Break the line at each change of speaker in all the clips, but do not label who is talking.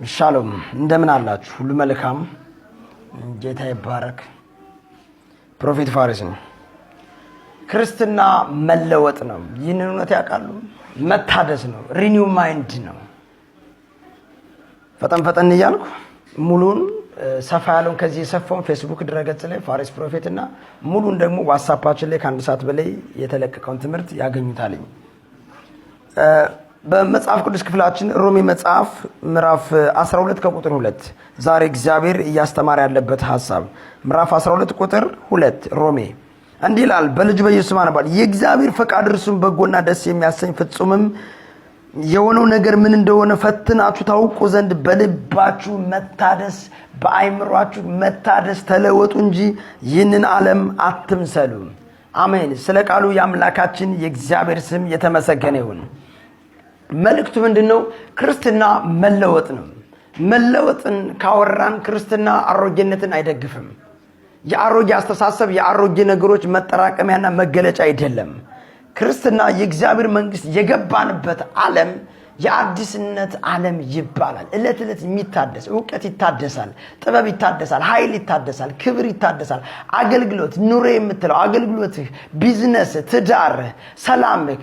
ሻሎም፣ እንደምን አላችሁ? ሁሉ መልካም፣ ጌታ ይባረክ። Prophet ፋሪስ ነው። ክርስትና መለወጥ ነው። ይህንን እውነት ያውቃሉ። መታደስ ነው። Renew mind ነው። ፈጠን ፈጠን እያልኩ ሙሉን ሰፋ ያለውን ከዚህ የሰፋውን ፌስቡክ ድረገጽ ላይ ፋሪስ Prophet እና ሙሉን ደግሞ ዋትሳፓችን ላይ ከ1 ሰዓት በላይ የተለቀቀውን ትምህርት ያገኙታልኝ። በመጽሐፍ ቅዱስ ክፍላችን ሮሜ መጽሐፍ ምዕራፍ 12 ከቁጥር 2፣ ዛሬ እግዚአብሔር እያስተማረ ያለበት ሀሳብ ምዕራፍ 12 ቁጥር 2 ሮሜ እንዲህ ይላል። በልጁ በኢየሱስ ማነባል የእግዚአብሔር ፈቃድ እርሱም በጎና ደስ የሚያሰኝ ፍጹምም የሆነው ነገር ምን እንደሆነ ፈትናችሁ ታውቁ ዘንድ በልባችሁ መታደስ በአይምሯችሁ መታደስ ተለወጡ እንጂ ይህንን ዓለም አትምሰሉ። አሜን። ስለ ቃሉ የአምላካችን የእግዚአብሔር ስም የተመሰገነ ይሁን። መልእክቱ ምንድን ነው? ክርስትና መለወጥ ነው። መለወጥን ካወራን ክርስትና አሮጌነትን አይደግፍም። የአሮጌ አስተሳሰብ፣ የአሮጌ ነገሮች መጠራቀሚያና መገለጫ አይደለም። ክርስትና የእግዚአብሔር መንግስት የገባንበት ዓለም የአዲስነት ዓለም ይባላል። ዕለት ዕለት የሚታደስ እውቀት ይታደሳል፣ ጥበብ ይታደሳል፣ ኃይል ይታደሳል፣ ክብር ይታደሳል። አገልግሎት፣ ኑሮ የምትለው አገልግሎትህ፣ ቢዝነስ፣ ትዳርህ፣ ሰላምህ፣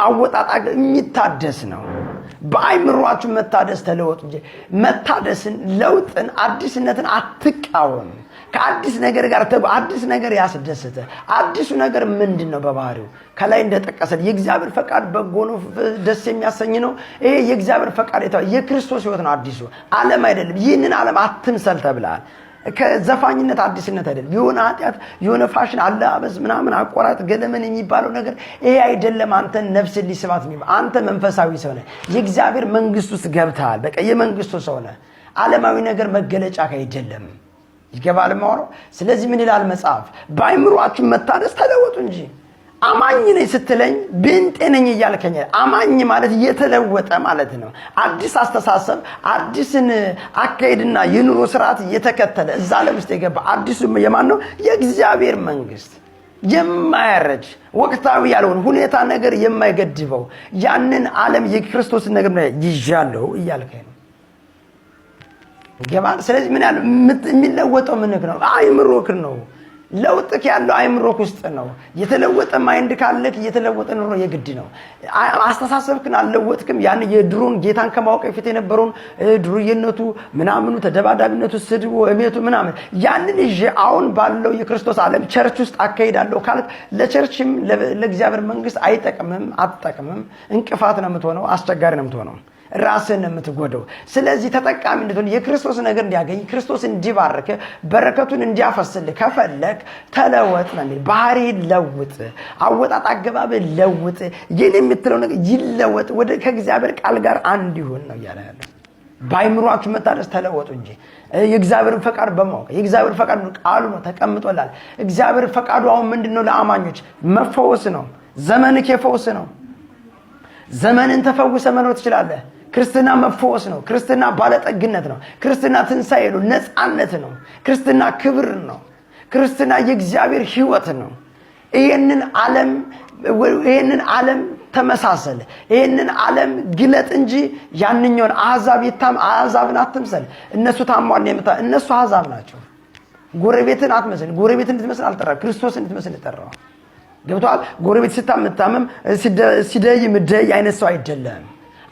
አወጣጣ የሚታደስ ነው። በአይምሯችሁ መታደስ ተለወጡ እንጂ መታደስን፣ ለውጥን፣ አዲስነትን አትቃወም። ከአዲስ ነገር ጋር አዲስ ነገር ያስደስተ። አዲሱ ነገር ምንድን ነው? በባህሪው ከላይ እንደጠቀሰን የእግዚአብሔር ፈቃድ በጎ ነው፣ ደስ የሚያሰኝ ነው። ይሄ የእግዚአብሔር ፈቃድ የክርስቶስ ሕይወት ነው። አዲሱ ዓለም አይደለም። ይህንን ዓለም አትምሰል ተብለሃል። ከዘፋኝነት አዲስነት አይደለም። የሆነ ኃጢአት፣ የሆነ ፋሽን፣ አለባበስ፣ ምናምን፣ አቆራጥ ገለመን የሚባለው ነገር ይሄ አይደለም። አንተን ነፍስን ሊስባት የሚባ አንተ መንፈሳዊ ሰው ነህ። የእግዚአብሔር መንግስት ውስጥ ገብተሃል። በቃ የመንግስቱ ሰው ነህ። ዓለማዊ ነገር መገለጫ አይደለም። ይገባል የማወራው። ስለዚህ ምን ይላል መጽሐፍ? በአይምሯችሁ መታደስ ተለወጡ እንጂ። አማኝ ነኝ ስትለኝ ጴንጤ ነኝ እያልከኝ፣ አማኝ ማለት የተለወጠ ማለት ነው። አዲስ አስተሳሰብ፣ አዲስን አካሄድና የኑሮ ስርዓት የተከተለ እዛ ዓለም ውስጥ የገባ። አዲሱ የማን ነው? የእግዚአብሔር መንግስት፣ የማያረጅ፣ ወቅታዊ ያልሆነ፣ ሁኔታ ነገር የማይገድበው ያንን ዓለም የክርስቶስን ነገር ይዣለሁ እያልከኝ ነው። ይገባል። ስለዚህ ምን ያለው የሚለወጠው ምንክ ነው? አይምሮክ ነው። ለውጥክ ያለው አይምሮክ ውስጥ ነው። የተለወጠ mind ካለክ የተለወጠ ኑሮ የግድ ነው። አስተሳሰብክን አልለወጥክም። ያን የድሮን ጌታን ከማወቅ በፊት የነበረውን ድሩዬነቱ፣ ምናምኑ፣ ተደባዳቢነቱ፣ ስድቡ፣ እሜቱ ምናምን ያንን ይዤ አሁን ባለው የክርስቶስ ዓለም church ውስጥ አካሂዳለሁ ካልክ ለ church ም ለእግዚአብሔር መንግስት አይጠቅምም፣ አትጠቅምም። እንቅፋት ነው የምትሆነው፣ አስቸጋሪ ነው የምትሆነው፣ ራስን የምትጎደው። ስለዚህ ተጠቃሚ እንድትሆን፣ የክርስቶስ ነገር እንዲያገኝ፣ ክርስቶስ እንዲባርክ፣ በረከቱን እንዲያፈስልህ ከፈለክ ተለወጥ ነው የሚል። ባህሪ ለውጥ፣ አወጣጥ አገባብ ለውጥ፣ ይህን የምትለው ነገር ይለወጥ፣ ወደ ከእግዚአብሔር ቃል ጋር አንድ ይሁን ነው እያለ ያለው። በአይምሯችሁ መታደስ ተለወጡ እንጂ የእግዚአብሔርን ፈቃድ በማወቅ። የእግዚአብሔር ፈቃድ ቃሉ ነው፣ ተቀምጦላል። እግዚአብሔር ፈቃዱ አሁን ምንድን ነው? ለአማኞች መፈወስ ነው። ዘመንክ የፈውስ ነው። ዘመንን ተፈውሰ መኖር ትችላለህ። ክርስትና መፈወስ ነው። ክርስትና ባለጠግነት ነው። ክርስትና ትንሣኤ ነው፣ ነፃነት ነው። ክርስትና ክብር ነው። ክርስትና የእግዚአብሔር ሕይወት ነው። ይህንን ዓለም ተመሳሰል፣ ይህንን ዓለም ግለጥ እንጂ ያንኛውን አሕዛብ ይታም አሕዛብን አትምሰል። እነሱ ታሟል የምታ እነሱ አሕዛብ ናቸው። ጎረቤትን አትመስል። ጎረቤትን እንድትመስል አልጠራም፣ ክርስቶስ እንድትመስል ጠራው። ገብቶሃል? ጎረቤት ስታምታመም ሲደይ ምደይ አይነት ሰው አይደለም።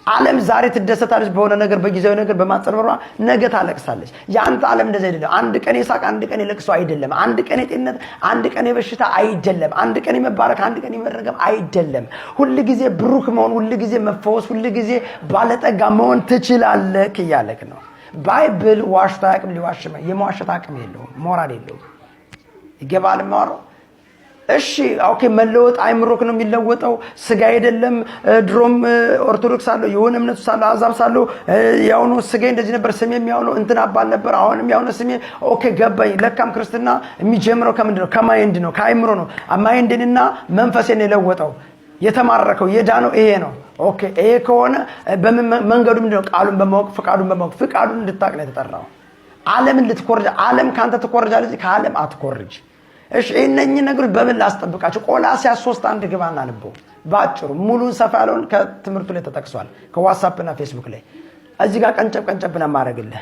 ዓለም ዛሬ ትደሰታለች በሆነ ነገር፣ በጊዜያዊ ነገር በማጸርበሯ፣ ነገ ታለቅሳለች። የአንተ ዓለም እንደዚህ አይደለም። አንድ ቀን የሳቅ፣ አንድ ቀን የለቅሶ አይደለም። አንድ ቀን የጤንነት፣ አንድ ቀን የበሽታ አይደለም። አንድ ቀን የመባረክ፣ አንድ ቀን የመረገም አይደለም። ሁል ጊዜ ብሩክ መሆን፣ ሁል ጊዜ መፈወስ፣ ሁል ጊዜ ባለጠጋ መሆን ትችላለህ እያለክ ነው። Bible ዋሽቶ አያውቅም። ሊዋሽ የመዋሸት አቅም የለውም፣ ሞራል የለውም። ይገባል የማወራው? እሺ፣ okay፣ መለወጥ አይምሮክ ነው የሚለወጠው፣ ስጋ አይደለም። ድሮም ኦርቶዶክስ አለው፣ የሆነ እምነቱ ሳለው፣ አሕዛብ ሳለው ያው ነው። ስጋ እንደዚህ ነበር፣ ስሜም ያው ነው፣ እንትን አባል ነበር፣ አሁንም ያው ነው ስሜ። Okay፣ ገባኝ። ለካም ክርስትና የሚጀምረው ከምንድን ነው? ከ mind ነው፣ ከአይምሮ ነው። Mind ንና መንፈሴን የለወጠው፣ የተማረከው፣ የዳነው ይሄ ነው። Okay፣ ይሄ ከሆነ በምን መንገዱ ምንድን ነው? ቃሉን በማወቅ፣ ፍቃዱን በማወቅ። ፍቃዱን እንድታቅ ነው የተጠራው። ዓለምን ልትኮርጅ፣ ዓለም ከአንተ ትኮርጃለች፣ ከዓለም አትኮርጅ። እሺ፣ እነኚህ ነገሮች በምን ላስጠብቃቸው? ቆላስያስ 3:1 ግባና አንብበው። በአጭሩ ሙሉን ሰፋ ያለውን ከትምህርቱ ላይ ተጠቅሷል፣ ከዋትሳፕ እና ፌስቡክ ላይ። እዚህ ጋር ቀንጨብ ቀንጨብ ነው የማደርግልህ።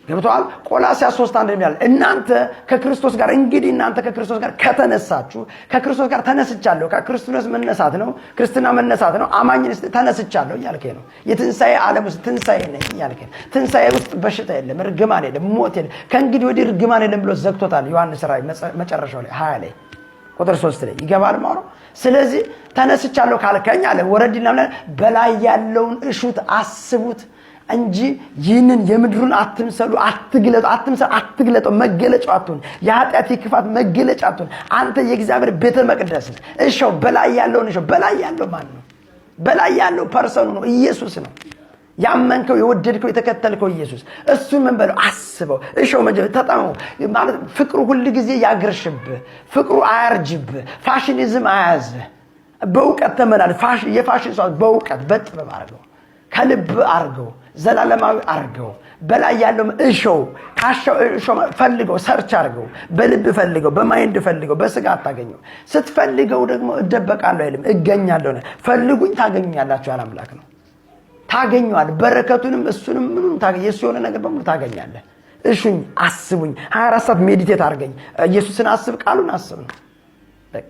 ገብቶሃል? ቆላስይስ 3:1 ይላል፣ እናንተ ከክርስቶስ ጋር፣ እንግዲህ እናንተ ከክርስቶስ ጋር ከተነሳችሁ፣ ከክርስቶስ ጋር ተነስቻለሁ። ከክርስቶስ መነሳት ነው፣ ክርስትና መነሳት ነው። አማኝ ተነስቻለሁ እያልከኝ ነው። የትንሣኤ ዓለም ውስጥ ትንሣኤ ነኝ እያልከኝ ነው። ትንሣኤ ውስጥ በሽታ የለም፣ እርግማን የለም፣ ሞት የለም። ከእንግዲህ ወዲህ እርግማን የለም ብሎ ዘግቶታል። ዮሐንስ ራእይ መጨረሻው ላይ 20 ላይ ቁጥር 3 ላይ ይገባል ማለት ነው። ስለዚህ ተነስቻለሁ ካልከኝ አለ ወረድና በላይ ያለውን እሹት፣ አስቡት እንጂ ይህንን የምድሩን አትምሰሉ፣ አትግለጡ፣ አትምሰሉ፣ አትግለጠው። መገለጫው አትሁን። የኃጢአት የክፋት መገለጫ አትሁን። አንተ የእግዚአብሔር ቤተ መቅደስ ነህ። እሻው፣ በላይ ያለውን እሻው። በላይ ያለው ማን ነው? በላይ ያለው person ኡ ነው፣ ኢየሱስ ነው። ያመንከው፣ የወደድከው፣ የተከተልከው ኢየሱስ፣ እሱን ምን በለው? አስበው፣ እሻው፣ ተጠመው። ማለት ፍቅሩ ሁል ጊዜ ያግርሽብህ፣ ፍቅሩ አያርጅብህ፣ fashionism አያዝህ። በእውቀት ተመላለስ። የፋሽን ሰው በእውቀት በጥበብ አድርገው፣ ከልብ አርገው፣ ዘላለማዊ አርገው። በላይ ያለው እሻው፣ ካሻው እሻው፣ ፈልገው፣ search አርገው፣ በልብ ፈልገው፣ በ mind ፈልገው፣ በስጋ አታገኘው። ስትፈልገው ደግሞ እደበቃለሁ አይልም፣ እገኛለሁ ነው። ፈልጉኝ ታገኙኛላችሁ ያለ አምላክ ነው። ታገኘዋል። በረከቱንም እሱንም ምኑን ታገኝ፣ የእሱ የሆነ ነገር በሙሉ ታገኛለህ። እሹኝ፣ አስቡኝ፣ 24 ሰዓት meditate አድርገኝ። ኢየሱስን አስብ፣ ቃሉን አስብ ነው በቃ።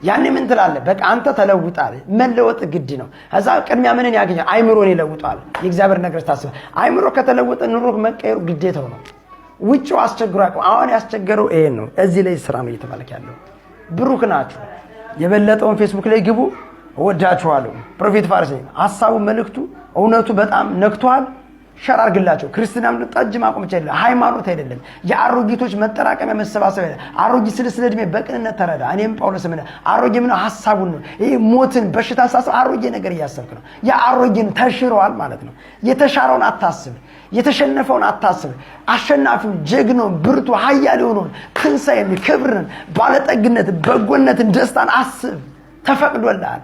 ያኔ ምን ትላለህ? በቃ አንተ ተለውጣል። መለወጥ ግድ ነው። ከዛ ቅድሚያ ምንን ያገኛል? አይምሮን ይለውጠዋል። የእግዚአብሔር ነገር ስታስብ አይምሮ ከተለወጠ ኑሮ መቀየሩ ግዴታው ነው። ውጭው አስቸግሮ አያውቅም። አሁን ያስቸገረው ይሄን ነው። እዚህ ላይ ስራ ነው እየተባለክ ያለው። ብሩክ ናችሁ። የበለጠውን ፌስቡክ ላይ ግቡ። እወዳችኋለሁ። Prophet ፋሪስ ነኝ። ሀሳቡ፣ መልእክቱ፣ እውነቱ በጣም ነክቷል። Share አድርግላቸው። ክርስትና ምንድን? ጠጅ ማቆም ብቻ አይደለም፣ ሃይማኖት አይደለም፣ የአሮጊቶች መጠራቀሚያ መሰባሰብ አይደለም። አሮጊት ስለ እድሜ በቅንነት ተረዳ። እኔም ጳውሎስ ምን አሮጌ ምን ሀሳቡን ነው። ይሄ ሞትን በሽታ ሳስብ አሮጌ ነገር እያሰብክ ነው። የአሮጌን ተሽረዋል ማለት ነው። የተሻረውን አታስብ፣ የተሸነፈውን አታስብ። አሸናፊውን፣ ጀግናውን፣ ብርቱ ኃያል የሆነውን ትንሣኤን፣ ክብርን፣ ባለጠግነትን፣ በጎነትን፣ ደስታን አስብ። ተፈቅዶልሃል።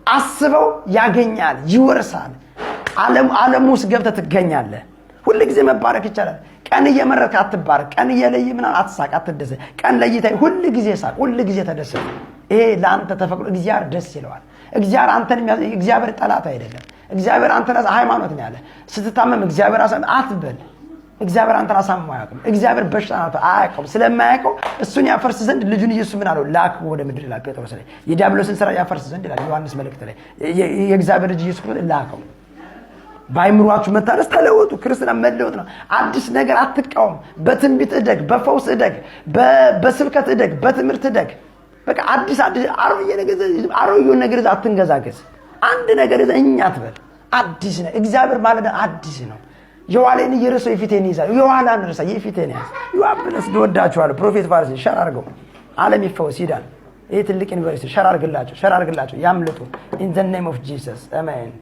አስበው፣ ያገኛል፣ ይወርሳል። ዓለም ውስጥ ገብተህ ትገኛለህ። ሁል ጊዜ መባረክ ይቻላል። ቀን እየመረጥክ አትባረክ። ቀን እየለየ ምናምን አትሳቅ፣ አትደሰት። ቀን ለይተህ ሁል ጊዜ ሳቅ፣ ሁል ጊዜ ተደሰት። ይሄ ለአንተ ተፈቅዶ እግዚአብሔር ደስ ይለዋል። እግዚአብሔር አንተን፣ እግዚአብሔር ጠላት አይደለም። እግዚአብሔር አንተን ሃይማኖት ነው ያለ። ስትታመም እግዚአብሔር አትበል። እግዚአብሔር አንተን አሳምሞ አያውቅም። እግዚአብሔር በሽታ አያውቀውም። ስለማያውቀው እሱን ያፈርስ ዘንድ ልጁን ኢየሱስ ምን አለው? ላከው ወደ ምድር ይላል ጴጥሮስ ላይ። የዲያብሎስን ስራ ያፈርስ ዘንድ ይላል ዮሐንስ መልእክት ላይ። የእግዚአብሔር ልጅ ኢየሱስ ክርስቶስ ላከው። በአይምሯችሁ መታደስ ተለወጡ። ክርስትና መለወጥ ነው። አዲስ ነገር አትቃወም። በትንቢት እደግ፣ በፈውስ እደግ፣ በስብከት እደግ፣ በትምህርት እደግ። በቃ አዲስ አዲስ አሮጌ ነገር፣ አሮጌውን ነገር ይዘህ አትንገዛገዝ። አንድ ነገር ይዘህ እኛ አትበል። አዲስ ነው። እግዚአብሔር ማለት አዲስ ነው። የኋላዬን እየረሳሁ የፊቴን ይዛል። የኋላን እርሳ፣ የፊቴን ያዝ። You are blessed። እወዳችኋለሁ። Prophet ፋሪስ፣ share አድርገው። ዓለም ይፈወስ፣ ይዳን። ይህ ትልቅ ዩኒቨርሲቲ share አድርግላቸው፣ share አድርግላቸው፣ ያምልጡ። In the name of Jesus፣ አሜን።